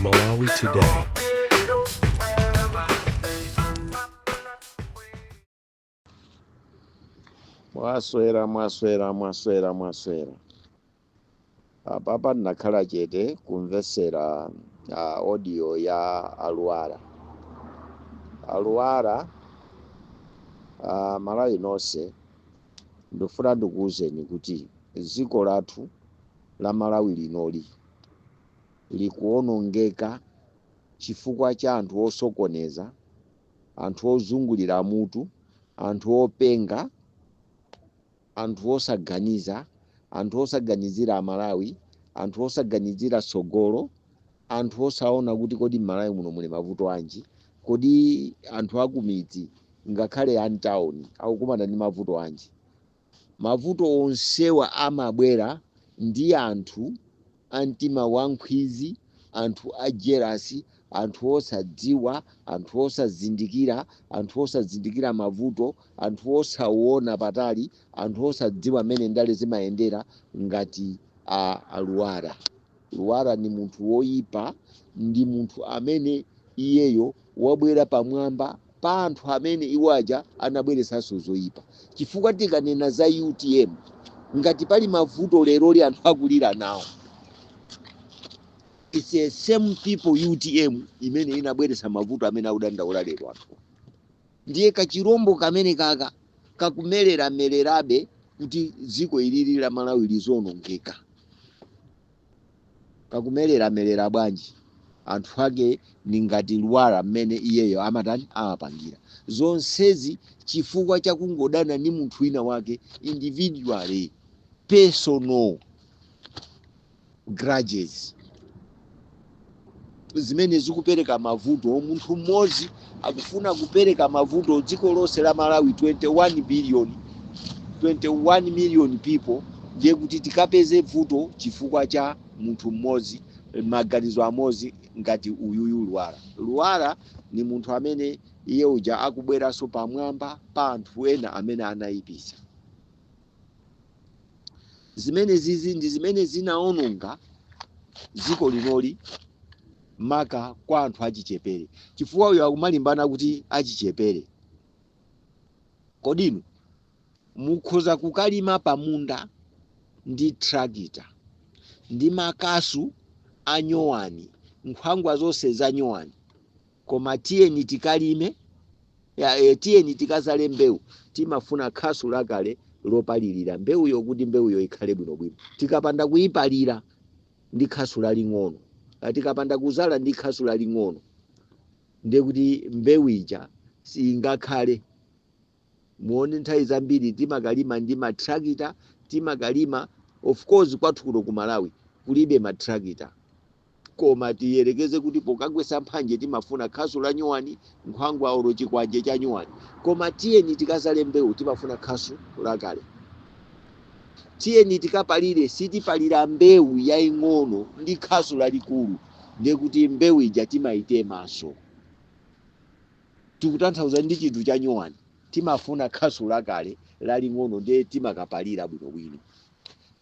Malawi Today. Mwaswera, mwaswera, mwaswera, mwaswera. Apapa ndinakhala chete kumvesera audio ya Aluwara. Aluwara, Malawi nonse, ndifuna ndikuwuzeni kuti dziko lathu la Malawi linoli likuwonongeka chifukwa cha anthu osokoneza, anthu ozungulira mutu, anthu openga, anthu osaganiza, anthu osaganizira Amalawi, anthu osaganizira tsogolo, anthu osaona kuti kodi m'Malawi muno muli mavuto anji, kodi anthu akumidzi ngakhale a mtawuni akukumana ndi mavuto anji. Mavuto onsewa amabwera ndi anthu a mtima wankhwizi, anthu a jealous, anthu osadziwa, anthu osazindikira, anthu osazindikira mavuto, anthu osaona patali, anthu osadziwa mmene ndale zimayendera ngati a Luwara. Luwara ni munthu woyipa, ndi munthu amene iyeyo wabwera pamwamba pa anthu amene iwo aja anabweretsanso zoyipa. Chifukwa tikanena za UTM, ngati pali mavuto leroli anthu akulira nawo, it's the same people UTM imene inabweretsa mavuto amene akudandaula lero anthu. Ndiye kachirombo kamene kaka kakumereramererabe kuti dziko ilili la Malawi lizonongeka. Kakumereramerera bwanji? Anthu ake ni ngati Luwara mmene iyeyo amatani, amapangira zonsezi chifukwa chakungodana ndi munthu wina wake, individually, personal grudges zimene zikupereka mavuto. Munthu mmodzi akufuna kupereka mavuto dziko lonse la Malawi, 21 billion, 21 million people. Ndiye kuti tikapeze vuto chifukwa cha munthu mmodzi, maganizo amodzi ngati uyuyu Luwara. Luwara ni munthu amene iye uja akubweranso pamwamba pa anthu ena amene anayipisa. Zimene zizi ndi zimene zinaononga dziko linoli, maka kwa anthu achichepere, chifukwa uyo akumalimbana kuti achichepere. Kodinu mukhoza kukalima pamunda ndi tractor ndi makasu anyowani, nkhwangwa zonse za nyowani, koma tiyeni tikalime ya, tiyeni tikazale mbewu, timafuna khasu lakale lopalirira mbewuyo kuti mbewuyo ikhale bwinobwino. Tikapanda kuyipalira ndi khasu laling'ono, tikapanda kuzala ndi khasu laling'ono, ndiye kuti mbewu ija singakhale. Muone nthawi zambiri timakalima ndi matrakita, timakalima. Of course kwathu kuno ku Malawi kulibe matrakita, koma tiyerekeze kuti pokagwesa mphanje timafuna khasu la nyuwani, nkhwangwa olo chikwanje cha nyuwani, koma tiyeni tikazale mbewu timafuna khasu lakale. Tiyeni tikapalire, sitipalira mbewu yaying'ono ndi khasu lalikulu, ndiye kuti mbewu ija timayitemanso. Tikutanthauza ndi chinthu cha nyuwani, timafuna khasu lakale laling'ono, ndiye timakapalira bwinobwino.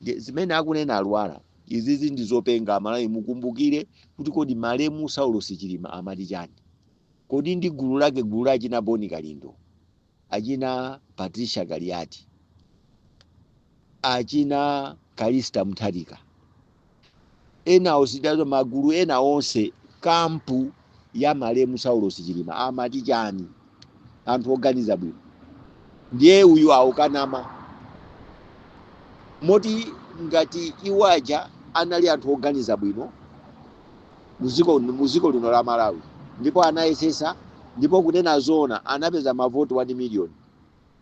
Ndiye zimene akunena Aluwara izizi ndi zopenga. Amalawi, mukumbukire kuti kodi malemu Saulos Chilima amati chani? Kodi ndi gulu lake, gulu la achina Boni Kalindo, achina Patricia Kaliati, achina Kalista Mutharika, ena ositazo, magulu ena onse, camp ya malemu Saulos Chilima amati chani? Anthu oganiza bwino. Ndiye uyu aukanama moti ngati iwaja anali anthu oganiza bwino muziko lino la Malawi, ndipo anayesesa, ndipo kunena zoona anapeza mavoti 1 million.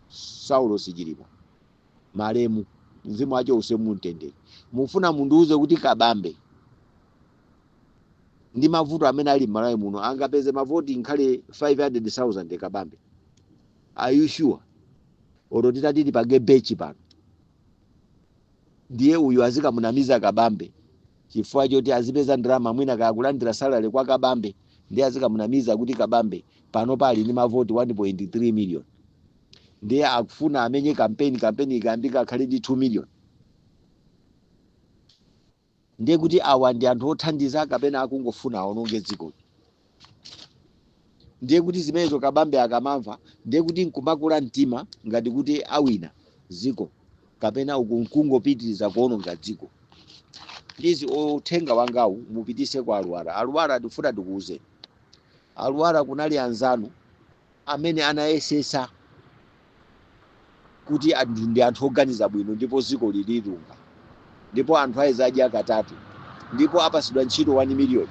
Saulos Chilima malemu, mzimu wache use mumtendere. Mufuna mundiuze kuti Kabambe ndi mavuto amene ali m'Malawi muno angapeze mavoti nkhale 500,000? Kabambe, are you sure? Olo titati tipange bechi pano, ndiye uyu azikamunamiza Kabambe chifukwa choti azipeza ndalama, mwina kakulandira salary kwa Kabambe, ndiye azikamunamiza kuti Kabambe pano pali ndi mavoti 1.3 million, ndiye akufuna amenye kampeni, kampeni ikayambika akhale ndi 2 million. Ndiye kuti awa ndi anthu othandiza kapena akungofuna aononge dzikoli? Ndiye kuti zimenezo Kabambe akamamva, ndiye kuti nkumakula mtima ngati kuti awina dziko kapena uku nkungopitiriza kuononga dziko. Please, uthenga wangawu mupitise kwa Aluwara. Aluwara, ndifuna ndikuwuzeni, Aluwara, kunali anzanu amene anayesesa kuti anthu ndi anthu oganiza bwino ndipo dziko lililunga ndipo anthu ayezadya katatu ndipo apasidwa ntchito 1 million.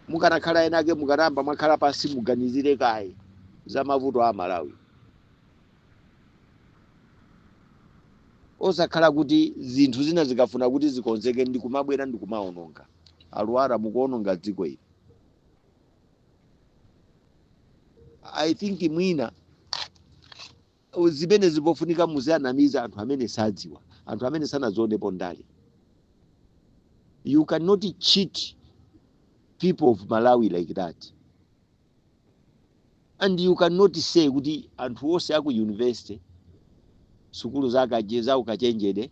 Mukanakhala enake, mukanamba mwakhala pansi, muganizire kaye za mavuto a Malawi, osakhala kuti zinthu zina zikafuna kuti zikonzeke ndikumabwera ndikumaononga. Aluwara, mukuononga dziko ili. I think mwina zimene zipofunika muzianamiza anthu amene sadziwa, anthu amene sanazionepo ndale. You cannot cheat people of Malawi like that, and you cannot say kuti anthu onse aku university, sukulu za ukachenjede,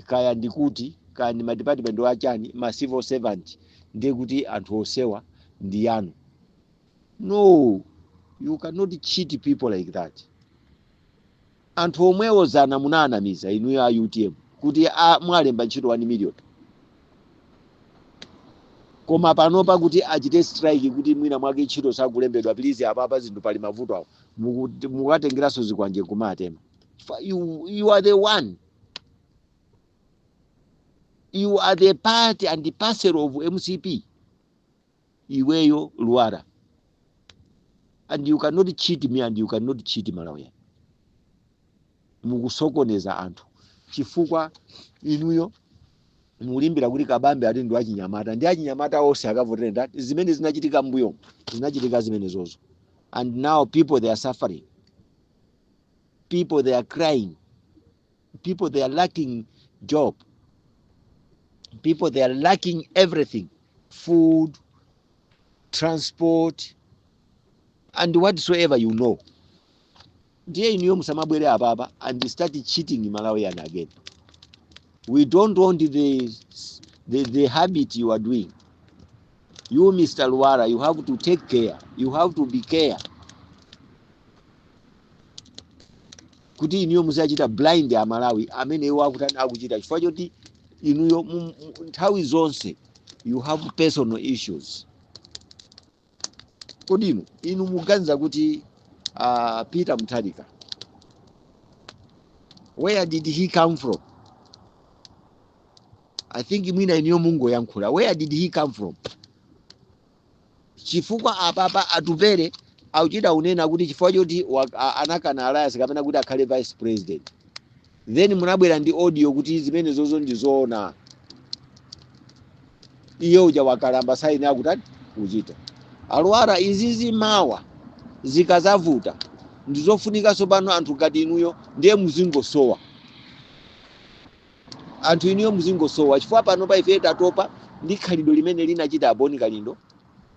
kaya ndikuti kaya ndi madepartment achani, ma civil servant, ndiye kuti anthu onsewa ndi yanu. No, you cannot cheat people like that. Anthu omwewo zana munaanamiza inuyo a UTM kuti mwalemba ntchito 1 million, koma panopa kuti achite strike kuti mwina mwake ntchito sakulembedwa, please, apapa zinthu pali mavuto awo, mukatengeranso zikwanje kumatema. You are the one, you are the part and the parcel of MCP, iweyo Luwara, and you cannot cheat me and you cannot cheat Malawian. Mukusokoneza anthu chifukwa inuyo mulimbira kuti Kabambe ati ndi achinyamata, ndi achinyamata onse akavotere ndati. Zimene zinachitika mbuyo zinachitika zimenezozo, and now people, they are suffering, people, they are crying, people, they are lacking job, people, they are lacking everything, food, transport and whatsoever. Ndiye inuyo musamabwere apapa and start cheating Malawian again. We don't want the habit you are doing. You, Mr Luwara, you have to take care, you have to be care kuti inuyo muzachita blind Amalawi amene iwo akutani, akuchita, chifukwa choti inuyo nthawi zonse you have personal issues. Kodi inu muganiza kuti Peter Mutharika, where did he come from? I think mwina inuyo mungoyankhula, where did he come from? Chifukwa apapa Atupere akuchita unena kuti chifukwa choti anakana alliance kapena kuti akhale vice president, then munabwera ndi audio kuti zimene zozo ndizoona, iye uja wakalamba saini akutani kuchita. Aluwara, izizi mawa zikazavuta, ndizofunika pano anthu ngati inuyo ndiye muzingosowa, anthu inuyo muzingosowa, chifukwa pano pa ife tatopa ndi khalidwe limene linachita Aboni Kalindo,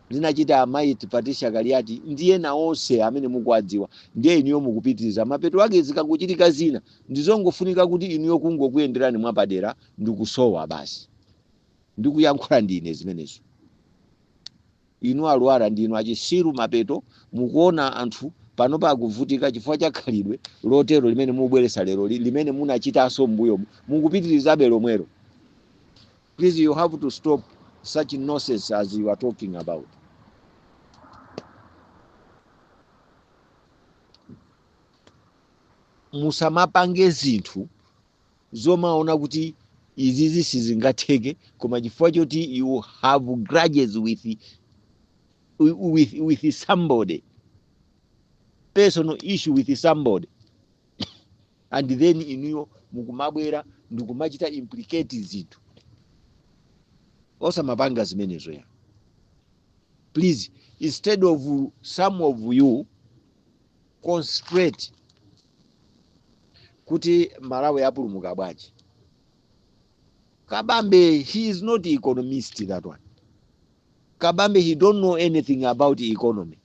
linachita amayi Patricia Kaliati, ndiye na onse amene mukuwadziwa. Ndiye inuyo mukupitiriza, mapeto ake zikangochitika zina ndizongofunika kuti inuyo kungokuyenderani mwapadera ndikusowa basi. Ndikuyankhula ndine zimenezo. Inu Aluwara, ndinu achisiru. Mapeto mukuona anthu pano pakuvutika chifukwa cha khalidwe lotero limene mubweresa lero, limene munachitanso m'mbuyomu, mukupitirizabe lomwero. Please, you have to stop such nonsense as you are talking about. Musamapange zinthu zomaona kuti izizi sizingatheke, koma chifukwa choti you have grudges with somebody, personal issue with somebody, and then inuyo mukumabwera ndikumachita implicate zinthu. Osamapanga zimenezo ya. Please, instead of some of you concentrate kuti Malawi apulumuka bwanji. Kabambe, he is not economist, that one. Kabambe, he don't know anything about economy,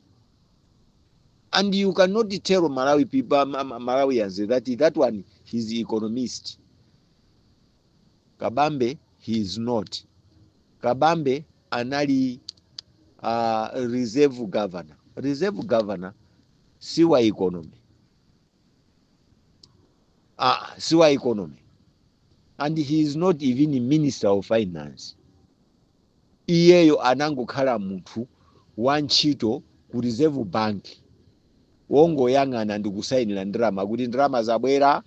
and you cannot tell Malawi people, Malawians, that that one, he's economist. Kabambe, he is not. Kabambe anali reserve governor. Reserve governor si wa economy, si wa economy, and he is not even minister of finance. Iyeyo anangokhala munthu wa ntchito ku Reserve Bank, wongoyang'ana ndi kusayinira ndalama kuti ndalama zabwera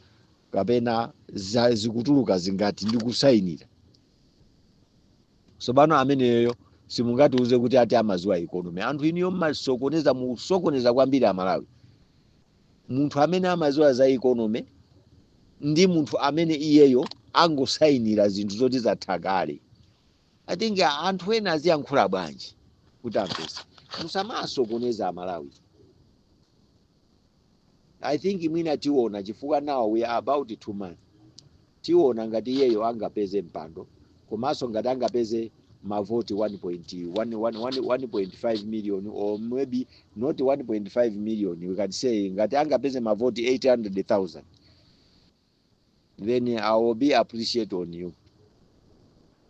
kapena zikutuluka zingati, ndi kusayinira. Tsopano ameneyo simungatiuze kuti ati amaziwa economy. Anthu iniyo mmasokoneza, musokoneza kwambiri Amalawi. Munthu amene amaziwa za economy ndi munthu amene iyeyo angosayinira zinthu zoti zatha kale. I think anthu ena aziyankhula bwanji kuti amvese? Musamasokoneza Amalawi. I think mwina tiona, chifukwa now we are about 2 months. Tiona ngati iyeyo angapeze mpando, komanso ngati angapeze mavoti 1.5 million, or maybe not 1.5 million, we can say ngati angapeze mavoti 800,000, then I will be appreciate on you.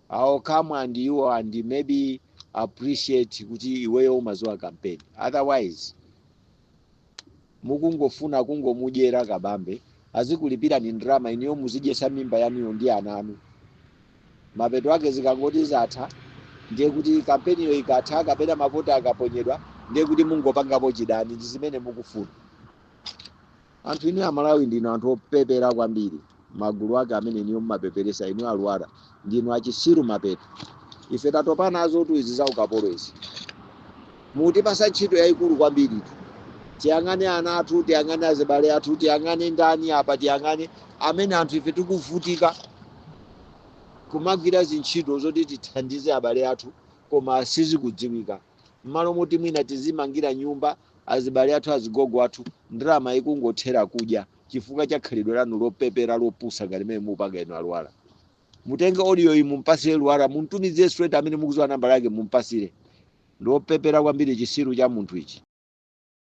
I will come and you and maybe appreciate kuti iweyo umaziwa campaign. Otherwise mukungofuna kungomudyera Kabambe, azikulipirani ndalama, iniyo muzidyesa mimba yanuyo ndi ana anu. Mapeto ake zikangoti zatha, ndiye kuti kampeniyo ikatha kapena mavoti akaponyedwa, ndiye kuti mungopangapo chidani. Ndi zimene mukufuna. Anthu inu Amalawi ndinu anthu opepera kwambiri. Magulu ake amene iniyo mumapeperesa, inu aluwara, ndinu achisiru. Mapeto ife tatopa nazo tu izi za ukapolo izi. Mutipasa ntchito yayikulu kwambiri tu. Tiyang'ane ana athu, tiyang'ane azibale athu, tiyang'ane ndani apa, tiyang'ane amene anthu ife tikuvutika kumagwira zintchito zoti tithandize abale athu, koma sizikudziwika. M'malo moti mwina tizimangira nyumba azibale athu, azigogo athu, ndalama ikungothera kudya chifukwa cha khalidwe lanu lopepera, lopusa ngati mene mupanga inu aluwala. Mutenge audio iyi, mumpasire Luwala, muntumizie straight. Amene mukuziwa nambala yake, mumpasire. Ndopepera kwambiri, chisiru cha munthu ichi.